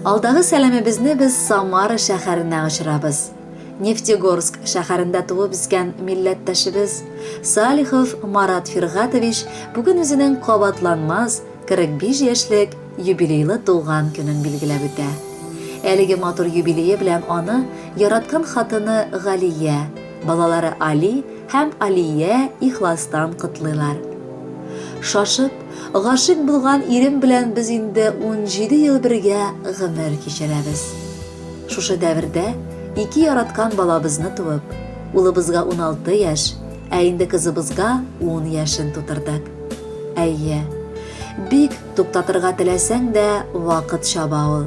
Алдагы сәламебезне без Самара шәһәренә очырабыз. Нефтегорск шәһәрендә туып үскән милләттәшебез Салихов Марат Фиргатович бүген үзенең кабатланмас 45 яшьлек юбилейлы туган көнен билгеләп үтә. Әлеге матур юбилее белән аны яраткан хатыны Галия, балалары Али һәм Алия ихластан котлыйлар. Шашып, гашыйк булган ирем белән без инде 17 ел бергә гомер кичерәбез. Шушы дәвердә ике яраткан балабызны туып, улыбызга 16 яшь, ә инде кызыбызга 10 яшен тутырдык. Әйе, бик туктатырга теләсәң дә, вакыт чаба ул.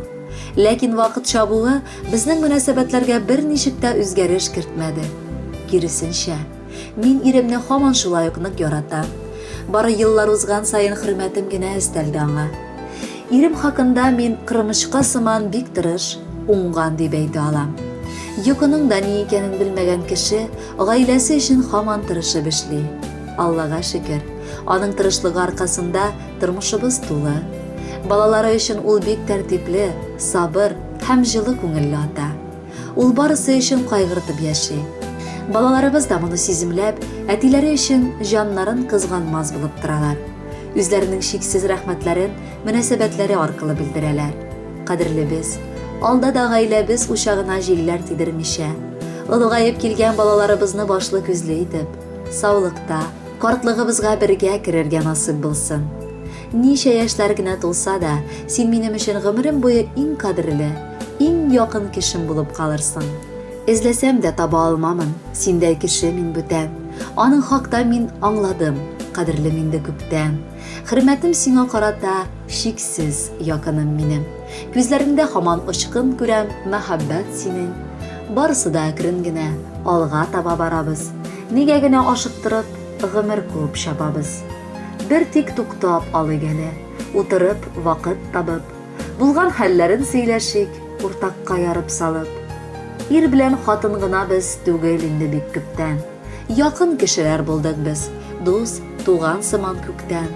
Ләкин вакыт чабуы безнең мөнәсәбәтләргә берничек тә үзгәреш кертмәде. Киресенчә, мин иремне һаман шулай ук нык яратам. Бары еллар узган саен хөрмәтем генә өстәлде аңа. Ирем хакында мин кырмычка сыман бик тырыш, уңган дип әйтә алам. Йокының да ни икәнен белмәгән кеше гаиләсе өчен һаман тырышып эшли. Аллага шөкер, аның тырышлыгы аркасында тормышыбыз тулы. Балалары өчен ул бик тәртипле, сабыр һәм җылы күңелле ата. Ул барысы өчен кайгыртып яши. Балаларыбыз да моны сиземләп, әтиләре өчен җаннарын кызганмас булып торалар. Үзләренең чиксез рәхмәтләрен мөнәсәбәтләре аркылы белдерәләр. Кадерлебез, алда да гаиләбез учагына җилләр тидермичә, олыгаеп килгән балаларыбызны башлы-күзле итеп, саулыкта, картлыгыбызга бергә керергә насыйп булсын. Ничә яшьләр генә тулса да, син минем өчен гомерем буе иң кадерле, иң якын кешем булып калырсың. Эзләсәм дә таба алмамын, синдәй кеше мин бүтән. Аның хакта мин аңладым, кадерлем инде күптән. Хөрмәтем сиңа карата чиксез, якыным минем. Күзләреңдә һаман очкын күрәм, мәхәббәт синең. Барысы да әкрен генә, алга таба барабыз. Нигә генә ашыктырып, гомер куып чабабыз. Бер тик туктап алыйк әле, утырып, вакыт табып. Булган хәлләрен сөйләшик, уртакка ярып салып. Ир белән хатын гына без түгел инде бик күптән. Якын кешеләр булдык без, дус, туган сыман күктән.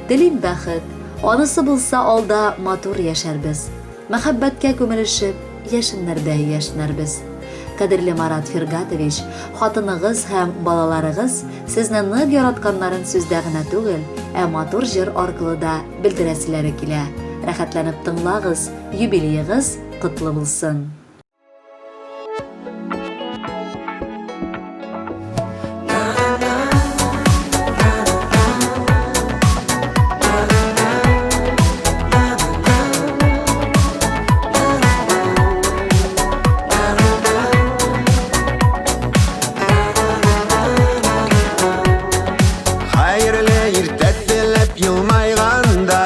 Телим бәхет, анысы булса алда матур яшәрбез. Мәхәббәткә күмелешеп, яшеннәрдәй яшьнәрбез. Кадерле Марат Фиргатович, хатыныгыз һәм балаларыгыз сезне нык яратканнарын сүздә генә түгел, ә матур җыр аркылы да белдерәселәре килә. Рәхәтләнеп тыңлагыз, юбилеегыз котлы булсын! Хәерле иртә теләп елмайганда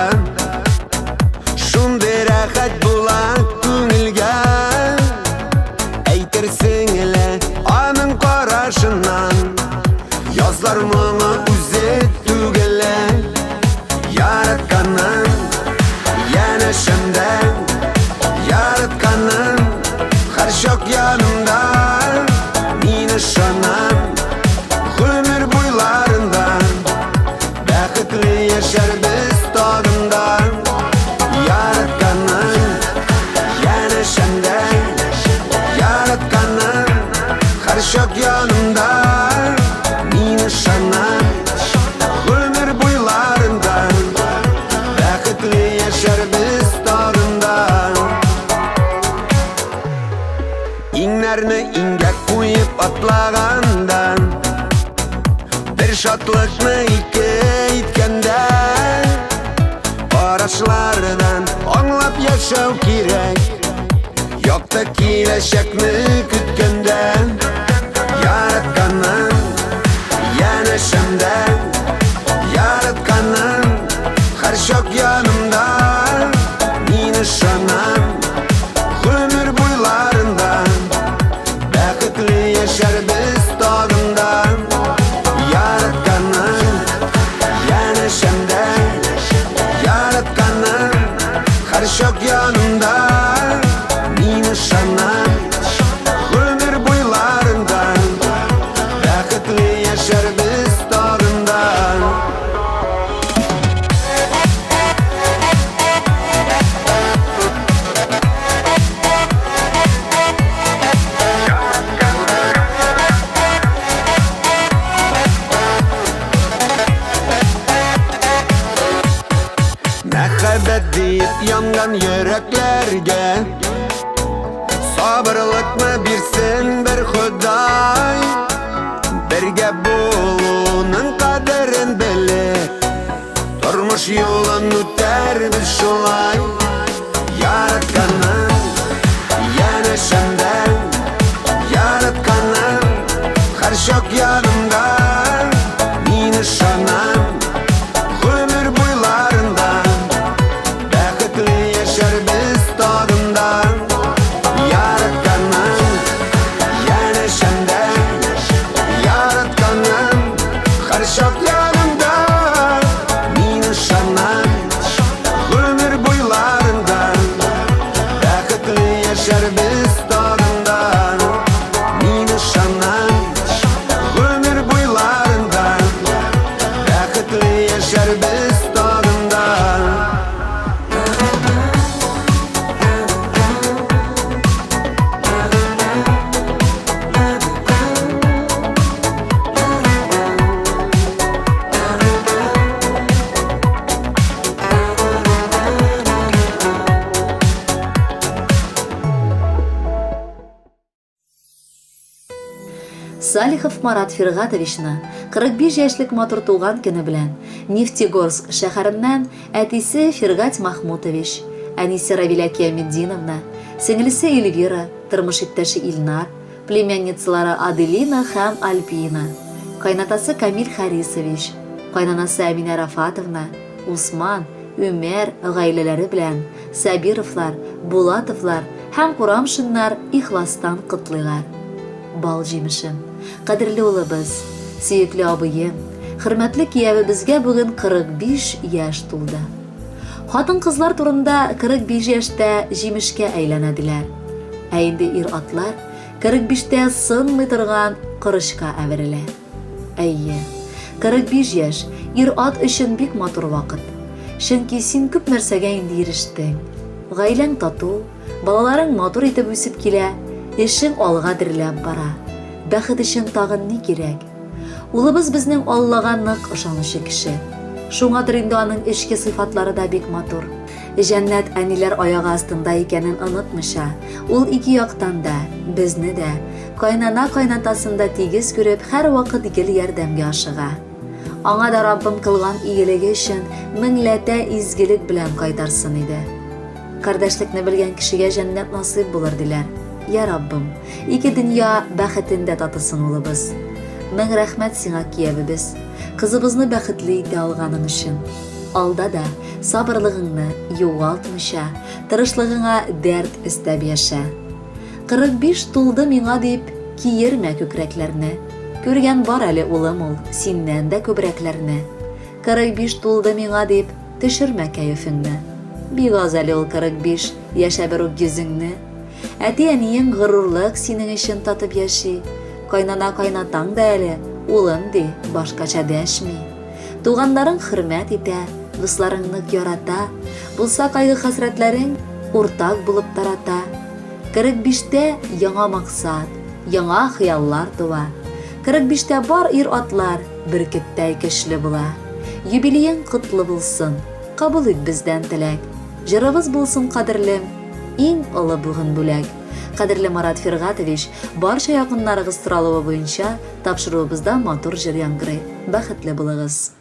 Шундый рәхәт була күңелгә Әйтерсең лә аның карашыннан Язлар моңы үзе түгелә Яратканын янәшәмдә Яратканын һәрчак янымда Мин ышанам гомер буйларында Бәхетле яшәрбез тагын да Яратканын янәшәмдә Яратканын һәрчак янымда Мин ышанам гомер буйларында Бәхетле яшәрбез тагын да Иңнәрне иңгә куеп атлаганда Бер шатлыкны ике иткәндә Карашлардан аңлап яшәү кирәк Якты киләчәкне көткәндә Яратканым янәшәмдә Яратканым һәрчак янымда Мин ышанам Гомер буйларында Бәхетле яшәрбез тагын да Яратканым янәшәмдә Яратканым һәрчак янымда Мин ышанам Гомер буйларында Бәхетле яшәрбез тагын да. Сәламәтлекне бирсен бер Ходай. Бергә булуның кадерен белеп, тормыш юлын үтәрбез шулай. Яратканым, янәшәмдә, яратканым, һәрчак янымда. Мин ышанам, гомер буйларында бәхетле яшәрбез тагын да. Яратканым, янәшәмдә, яратканым, һәрчак янымда. Мин ышанам, гомер буйларында бәхетле яшәрбез тагын да. Мин ышанам, гомер буйларында бәхетле яшәрбез тагын да. Салихов Марат Фиргатовичны 45 яшьлек матур туган көне белән Нефтегорск шәһәреннән әтисе Фиргать Махмутович, әнисе Равилә Кияметдиновна, сеңлесе Эльвира, тормыш иптәше Илнар, племянницалары Аделина һәм Альбина, кайнатасы Камил Харисович, кайнанасы Әминә Рафатовна, Усман, Үмәр гаиләләре белән Сабировлар, Булатовлар һәм Курамшиннар ихластан котлыйлар. Бал җимешем, кадерле улыбыз, сөекле абыем, хөрмәтле киявебезгә бүген 45 яшь тулды. Хатын-кызлар турында 45 яшьтә җимешкә әйләнә диләр. Ә инде ир-атлар 45тә сынмый торган корычка әверелә. Әйе, 45 яшь, ир-ат өчен бик матур вакыт. Чөнки син күп нәрсәгә инде ирештең. Гаиләң тату, балаларың матур итеп үсеп килә, эшең алга дөрләп бара. Бәхет өчен тагын ни кирәк? Улыбыз безнең Аллага нык ышанучы кеше. Шуңадыр инде аның эчке сыйфатлары да бик матур. Җәннәт әниләр аягы астында икәнен онытмыйча, ул ике яктан да, безне дә, кайнана-кайнатасын да тигез күреп, һәрвакыт гел ярдәмгә ашыга. Аңа да Раббым кылган игелеге өчен меңләтә изгелек белән кайтарсын иде. Кардәшлекне белгән кешегә җәннәт насыйп булыр, диләр. Я Раббым, ике дөнья бәхетен дә татысын улыбыз. Мең рәхмәт сиңа, киявебез, кызыбызны бәхетле итә алганың өчен. Алда да сабырлыгыңны югалтмыйча, тырышлыгыңа дәрт өстәп яшә. 45 тулды миңа дип, киермә күкрәкләрне. Күргән бар әле, улым ул, синнән дә күбрәкләрне. 45 тулды миңа дип, төшермә кәефеңне. Бик аз әле ул 45, яшә бер үк йөзеңне. Әти-әниең горурлык синең өчен татып яши. Кайнана-кайнатаң да әле, улым ди, башкача дәшми. Туганнарың хөрмәт итә, дусларың нык ярата, булса кайгы-хәсрәтләрең уртак булып тарата. 45-тә яңа максат, яңа хыяллар туа. 45-тә бар ир-атлар бөркеттәй көчле була. Юбилеең котлы булсын, кабул ит бездән теләк. Җырыбыз булсын кадерлем, иң олы бүген бүләк. Кадерле Марат Фиргатович, барча якыннарыгыз соралуы буенча тапшыруыбызда матур җыр яңгырый. Бәхетле булыгыз!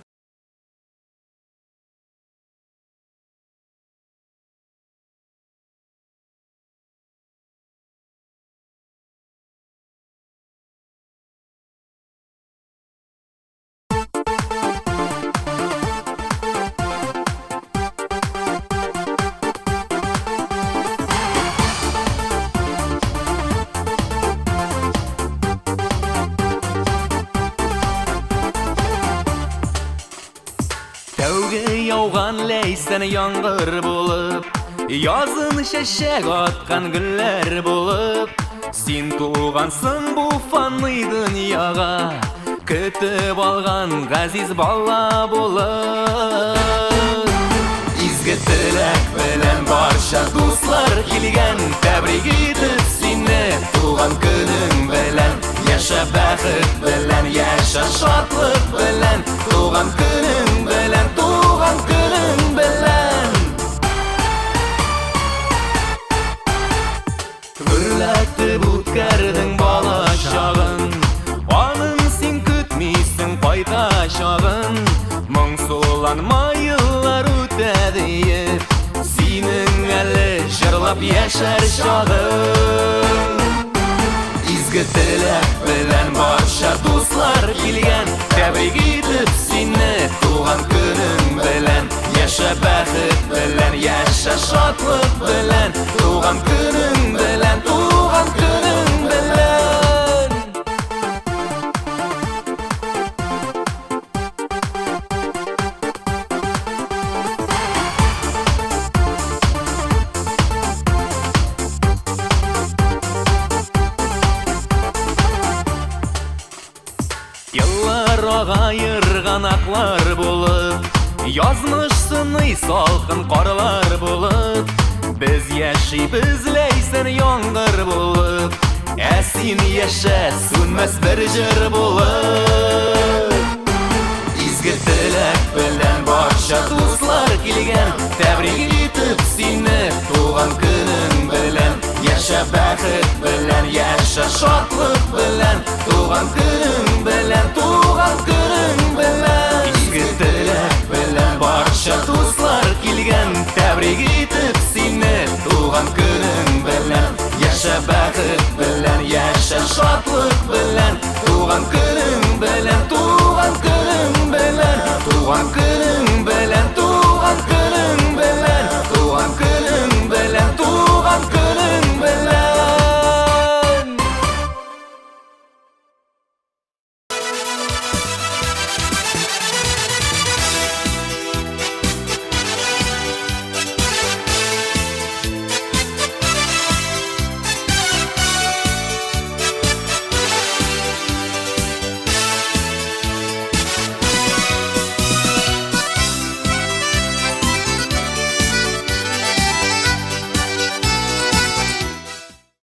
Тәүге яуган ләйсән яңгыр булып, Язын чәчәк аткан гөлләр булып, Син тугансың бу фани дөньяга, Көтеп алган газиз бала булып. Изге теләк белән барча дуслар килгән, Тәбрик итеп сине туган көнең белән. Яшә бәхет белән, яшә шатлык белән, Туган көнең белән, туган көнең белән. Гөрләтеп ут. үткәрдең бала чагын. Аның син көтмисең кайтачагын. Моңсуланма, еллар үтә диеп, синең әле җырлап яшәр чагың. Изге теләк белән барча дуслар килгән, тәбрик итеп сине туган көнең белән. Яшә бәхет белән, яшә шатлык белән, туган көнең белән, туган көнең белән. Еллар ага ерганаклар булып, язмыш сыный салкын карлар булып. Без яшибез ләйсән яңгыр булып, ә син яшә сүнмәс бер җыр булып. Изге теләк белән барча дуслар килгән, тәбрик итеп сине туган көнең белән. Яшә бәхет белән, яшә шатлык белән, туган көнең